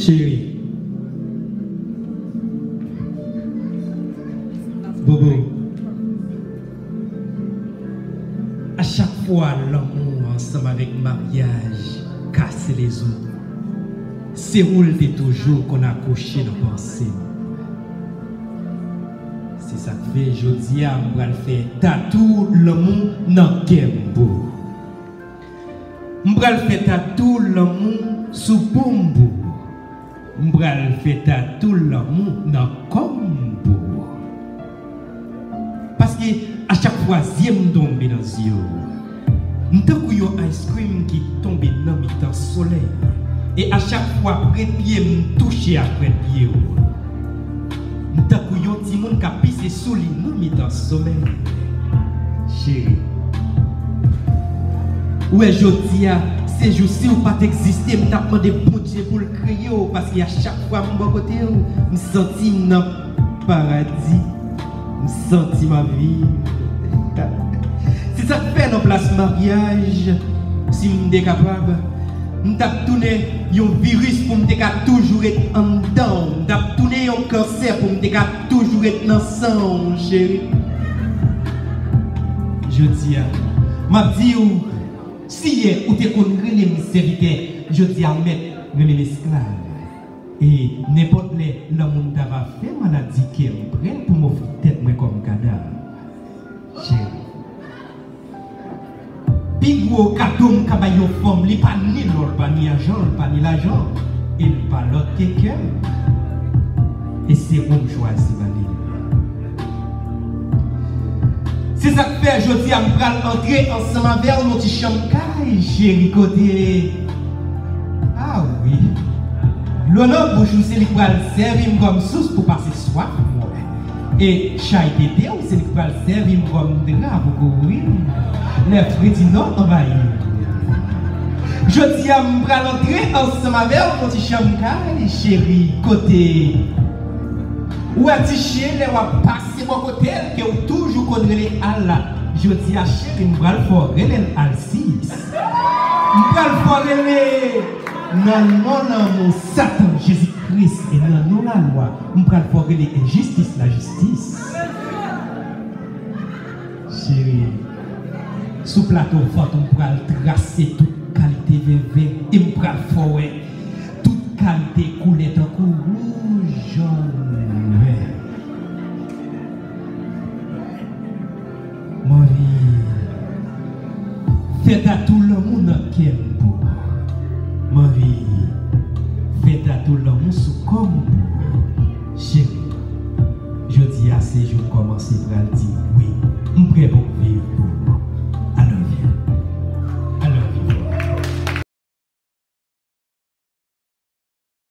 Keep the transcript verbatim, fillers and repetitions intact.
Cheri. Bobo. A chak fwa lanmou ansanm avèk maryaj kase lezo, se ou l te toujou konn akwoche nan panse m. Se sa k fè jodi a m pral fè tatou lanmou nan kè m pou ou. M pral fè tatou lanmou sou po m pou ou. M pral fè tatou lanmou nan kò m pou ou. Paske a chak fwa zye m tonbe nan zye w, m tankou yon ice cream ki tonbe nan mitan solèy. E a chak fwa prèt pye m touche a prèt pye w, m tankou yon timoun k ap pise sou li nan mitan somèy. Cheri, ou wè jodi a, se jou si w pa t egziste, m t ap mande Bondye pou l kreye w, paske a chak fwa m bò kote w, m santi m nan paradi. M santi m ap viv. Se sa k fè nan plas maryaj, si m te kapab, m t ap tounen yon viris pou m te ka toujou ret anndan w. M t ap tounen yon kansè pou m te ka toujou ret nan san w, cheri. Jodi a, m ap di w, si yè ou te konn rele m sèvitè, jodi a ou mèt rele m esklav. E nenpòt lè lanmou m ta va fè maladi kè, m prè pou m ofri tèt mwen kòm kadav. Cheri, pi gwo kado m ka bay yon fanm, li pa ni lò, l pa ni ajan, l pa ni lajan, e l pa lòt ke kè m. E se ou m chwazi ba li. Se sa k fè jodi a m pral antre ansanm avè w nan ti chanm kay, cheri, kote, a wi, dlo nan bouch ou se li k pral sèvi m kòm sous pou pase swaf mwen. E chay tete w se li k pral sèvi m kòm dra pou kouvri m lè fredi nò anvayi m. Jodi a m pral antre ansanm avè w nan ti chanm kay, cheri, kote, ou wè ti chen lè w ap pase bò kote l ke w toujou konn rele Al la. Jodi a, cheri, m pral fè w rele l Al sis. M pral fè w rele nan non lanmou Satan Jezi Kris e nan non lalwa, m pral fè w rele enjistis lajistis. Cheri, sou plato vant ou m pral trase tout kalite vèvè e m pral fè w wè tout kalite koulè tankou wouj, jòn, vè. M anvi fè tatou lanmou nan kè m pou ou. M anvi fè tatou lanmou sou kò m pou ou. Cheri, jodi a se jou m kòmanse pral di wi. M prè pou m viv.